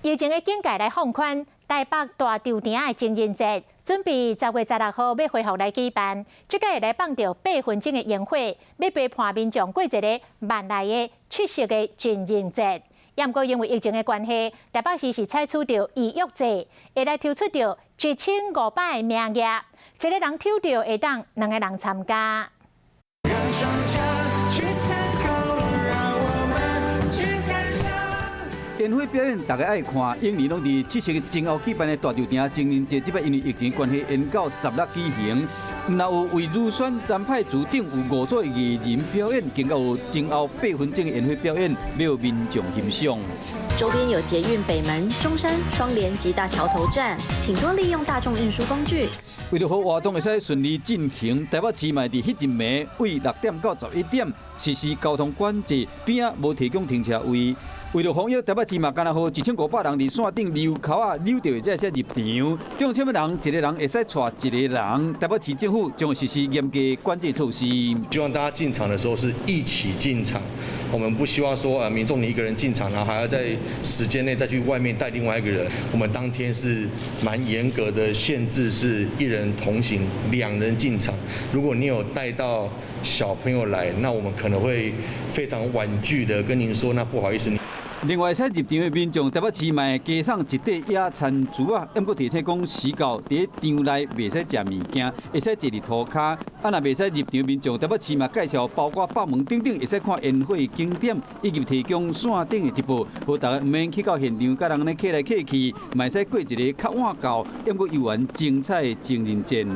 疫情的警戒來放寬，台北大稻埕的情人節準備10月16號欲恢復來舉辦，這擺會來放著8分鐘的煙火，欲陪伴民眾過一个萬來的七夕的情人節。毋過因為疫情的關係，台北市是採取著預約制，會來抽出著1500個名額，一个人抽著會當兩个人參加。讓商家去看看，讓我們去感受。煙火表演，大家愛看。往年攏佇七夕前後舉辦的大稻埕情人節，這擺因為疫情關係，延到十六舉行。毋但有為如選詹派主頂有五組藝人表演，更閣有前後8分鐘的煙火表演，予民眾欣賞。周邊有捷運北門、中山、雙連及大橋頭站，請多利用大眾運輸工具。為著予活動會使順利進行，台北市嘛佇彼一暝對6點到11點實施交通管制，邊仔無提供停車位。為著防疫，台北市嘛干焦予1500人佇線頂溜鉤仔溜著會使入場，中籤的人一个人會使帶一个人。台北市政府將會實施嚴格管制措施。希望大家進場的時候是一起進場，我們不希望說民眾你一個人進場，然後還要在時間內再去外面帶另外一個人。我們當天是蠻嚴格的限制，是一人同行，兩人進場。如果你有帶到小朋友來，那我們可能會非常婉拒的跟您說，那不好意思。另外，會使入場的民眾，台北市嘛會加送一塊野餐櫥仔，毋過提醒講，時到佇場內袂使食物件，會使坐佇塗跤。啊，若袂使入場民眾，台北市嘛介紹包括北門等等會使看煙火景點，以及提供線頂的直播，予大家毋免去到現場，佮人按呢客來客去，嘛會使過一个較晚到，猶閣猶原精彩的情人節。